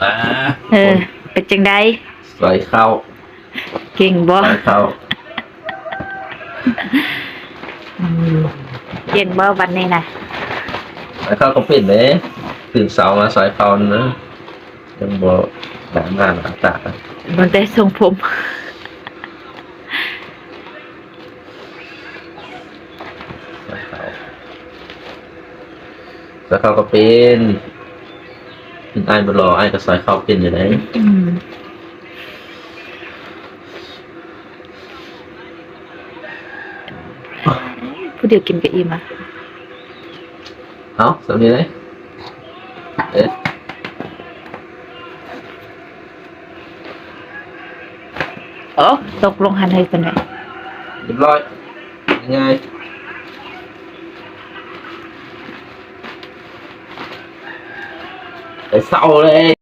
ອ່າ ເອີ ເປັນຈັ່ງໃດ? ຊອຍເຂົ້າ ເກັ່ງບໍ່? ຊອຍເຂົ້າ ອືມ ເກັ່ງບໍ່ບັດນີ້ນະ? ຊອຍເຂົ້າກໍເປັນເດ້ ຕື່ນເຊົ້າມາຊອຍເຂົ້ານະ ຍັງບໍ່ໄດ້ອາບນ້ຳອາບຕາ ບໍ່ໄດ້ຊົງຜົມ. ຊອຍເຂົ້າ ຊອຍເຂົ້າກໍເປັນ ອ້າຍບໍ່ຫຼໍ່ ອ້າຍກໍຊອຍເຂົ້າເປັນຢູ່ເດ້. ອືມ ຜູ້ດຽວກິນກໍອີ່ມລະ. ເອົາ ສ່ຳນີ້ເດ້. ເອີ ໂອ້ ຕົກລົງຫັ້ນໃຫ້ເພິ່ນແຫຼະ ຮຽບຮ້ອຍ ງ່າຍ ໄປເຊົາເລີຍ.